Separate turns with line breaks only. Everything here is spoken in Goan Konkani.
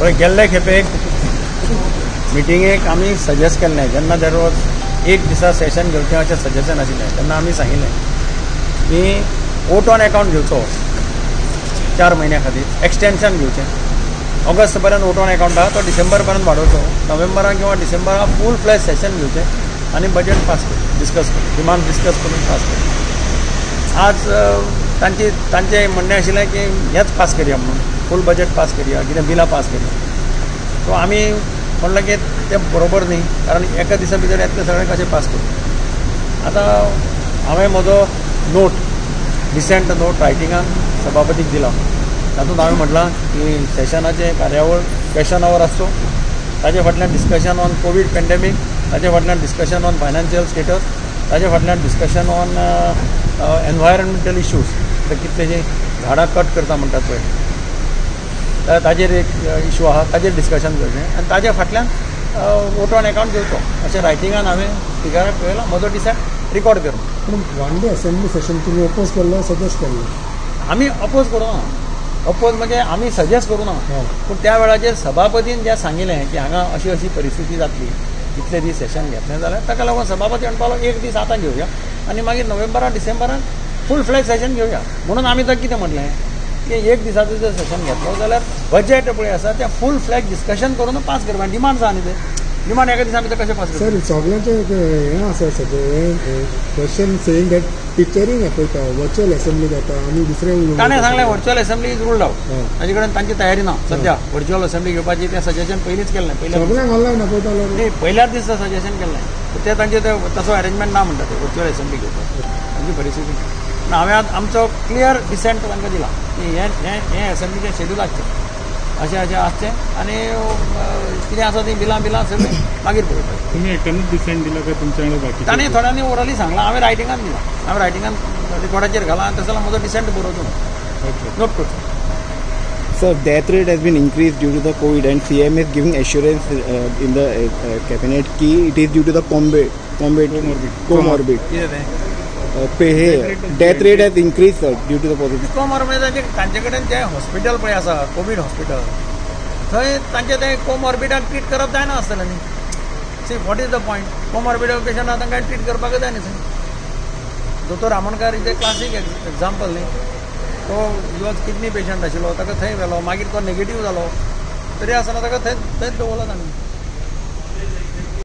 पळय गेल्ले खेपेक मिटिंगेक आमी सजेस्ट केल्लें जेन्ना there was एक दिसा सेशन घेवचें अशें सजेशन आशिल्लें तेन्ना आमी सांगिल्लें की वोट ऑन अकाउंट घेवचो 4 म्हयन्या खातीर एक्सटेंशन घेवचें. ऑगस्ट पर्यंत वोट ऑन अकाउंट आहा तो डिसेंबर पर्यंत वाडोवचो, नोव्हेंबराक किंवा डिसेंबराक फूल फ्लॅज सेशन घेवचें आनी बजेट पास करचें, डिस्कस करून डिमांड डिस्कस करून पास करचें. आज तांचे तांचें म्हणणें आशिल्लें की हेंच पास करया म्हणून फूल बजेट पास करया, कितें बिलां पास करया. सो आमी म्हणलें की तें बरोबर न्ही, कारण एका दिसा भितर येतलें सगळें कशें पास करूं. आतां हांवें म्हजो नोट डिसेंट नोट रायटिंगान सभापतीक दिला. तातूंत हांवें म्हटलां की सेशनाचें कार्यावळ क्वेशन our आसचो, ताजे फाटल्यान डिस्कशन ऑन कोवीड पेंडेमीक, ताजे फाटल्यान डिस्कशन ऑन फायनान्शियल स्टेटस, ताजे फाटल्यान डिस्कशन ऑन एनवायरमेंटल इश्यूज, कितलेशीं झाडां कट करता म्हणटात पळय ताजेर एक इशू आहा ताजेर डिस्कशन करचें आनी ताजे फाटल्यान वोट ऑन अकाउंट घेवचो अशें रायटिंगान हांवें स्पिकराक पळयलां. म्हजो डिसेंट रिकॉर्ड कर.
पूण वन डे असेंब्ली सेशन तुमी अपोज केल्लो, सजेस्ट केल्लो?
आमी अपोज करूं ना, अपोज म्हणजे आमी सजेस्ट करूं ना, पूण त्या वेळाचेर सभापतीन जें सांगिल्लें की हांगा अशी अशी परिस्थिती जातली, इतले दीस सेशन घेतलें जाल्यार ताका लागून सभापती म्हणपालो एक दीस आतां घेवया आनी मागीर नोव्हेंबराक डिसेंबरान फूल फ्लॅज सेशन घेवया. म्हणून आमी तर कितें म्हटलें की एक दिसाचो जर सेशन घेतलो जाल्यार बजेट पळय आसा तें फूल फ्लॅज डिस्कशन करून पास करपाक डिमांड आसा न्ही, ते डिमांड एका दिसा भितर कशें पास करप?
सर सगळ्यांचें हें आसा सगळें क्वेश्चन सेईंग that टिचरींक आपयता, वर्च्युअल असेंब्ली जाता आनी दुसरें
ताणें सांगलें virtual assembly is ruled out, ताजे कडेन तांची तयारी ना सद्या वर्च्युअल असेंब्ली घेवपाची. तें सजेशन पयलींच केल्लें,
सगळ्यांक ऑनलायन आपयतालो
न्ही, पयल्याच दिसा सजेशन केल्लें, तें तांचें तें तसो अरेंजमेंट ना म्हणटा ते वर्च्युअल असेंब्ली घेवपाक तांची परिस्थिती. पूण हांवें आमचो क्लियर डिसेंट तांकां दिला की हें हें हें असेंब्लीचें शेड्यूल आसचें, अशें अशें आसचें आनी कितें आसा तीं बिलां बिलां सगळीं मागीर पळोवपाचें.
तुमी एकट्यानूच डिसेंट दिला काय तुमच्या वांगडा बाकी?
तांणी थोड्यांनी ओरली सांगलां, हांवें रायटिंगान दिलां, हांवें रायटिंगान रिकॉर्डाचेर घालां आनी तसो जाल्यार म्हजो डिसेंट बरोवचो नोट करचो.
Sir, death rate has been increased due to the COVID and CM is giving assurance in the cabinet ki it is due to the comorbid. Death rate has increased sir due to the positive.
Comorbid तांचे कडेन जे हॉस्पिटल पळय आसा कोवीड हॉस्पिटल थंय तांचे ते कोमॉर्बिडाक ट्रीट करप जायना आसतलें न्ही. See what is the point, comorbid patient आहा तांकां ट्रीट करपाकच जाय न्ही थंय. दोतोर Amonkar is a classic example न्ही, तो he was kidney patient आशिल्लो, ताका थंय व्हेलो, मागीर तो नेगेटीव जालो तरी आसतना ताका थंय थंयच दवरलो तांणी.